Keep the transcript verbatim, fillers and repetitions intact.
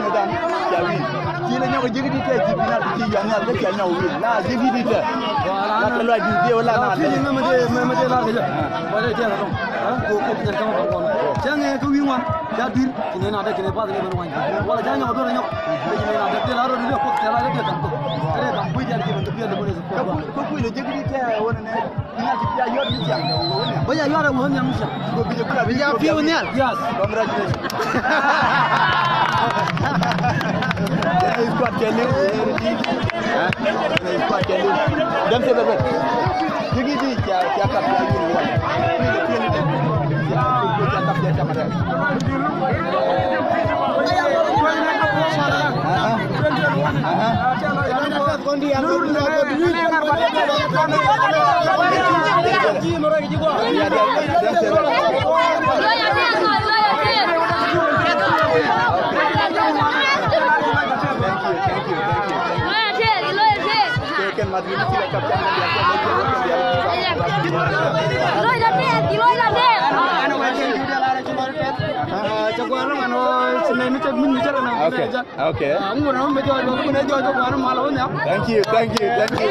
Mɛ dan ca wi̱i̱ ci lɛ nyɔk ji̱ di tɛ ji̱ bi na ti ci yɔn nhial kä ca nyɔk wi̱i̱ la ji̱ di tɛ. La tɛ lɔc di dieu la na tɛ. Mɛ mɛ mɛ mɛ la kɛ jɛ. Ba lɛ jɛ la tɔŋ. Ko ko jɛ kama ba kɔn. Cɛ ŋɛ ko wi̱i̱ wan ca duir. Ci nɛ na dɛ kɛ nɛ ba lɛ bɛ wan. Wala ca nyɔk dɔr nyɔk. Ci nɛ na dɛ la rɔ di dɛ ko tɛ la dɛ kan ko. Kɛ dɛ kan bui jɛ di bɛ piɛl ko nɛ. Ko ko lɛ ji̱ di tɛ won nɛ. Bä ya yuarɛ ŋuɔ̱n nhiam misa. Bä ya piu nhial. Yes. Congratulations. Kɛnɛ squad kɛ liw. Kɛnɛ squad kɛ liw. Dɛm tɛ bɛ bɛ. Tiki di ca ca kap ca yul wal. Ca kap ca ca ma dɛm. Aha. Aha. Okay. Okay. Thank you, thank you, thank you.